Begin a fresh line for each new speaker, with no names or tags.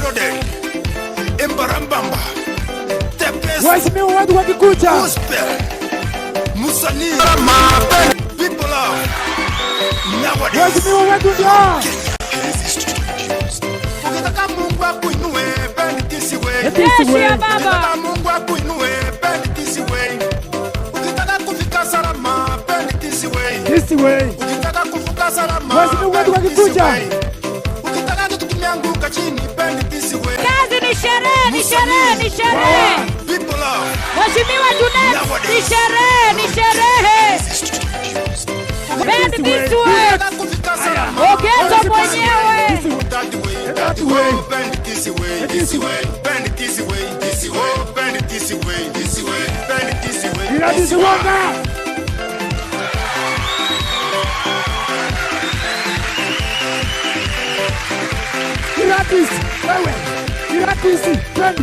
Loaded. Embarambamba. The best
Waheshimiwa wetu wakikuja.
Gospel. Musanii. People love. Nowadays.
Waheshimiwa wetu ndio.
Ukitaka Mungu akuinue, bend this way.
This
Jeshi
way.
ya baba.
Ukitaka Mungu akuinue, bend this way. Ukitaka kufika salama, bend this way.
This way.
Ukitaka kuvuka salama,
Waheshimiwa wetu
bend this
wakikuja.
way. Ukitaka kitu kimeanguka chini, bend this way.
Kazi ni sherehe, ni sherehe, ni sherehe.
People love.
Mheshimiwa Junet, ni sherehe, ni sherehe. Bend this way.
Ukitaka kufika salama,
Ogezo mwenyewe.
that way,
That way.
Bend this way, this way, bend this way, this way, bend this way, this way, bend this way.
Gladys Wanga. Gladys, wewe. Gladys, twende.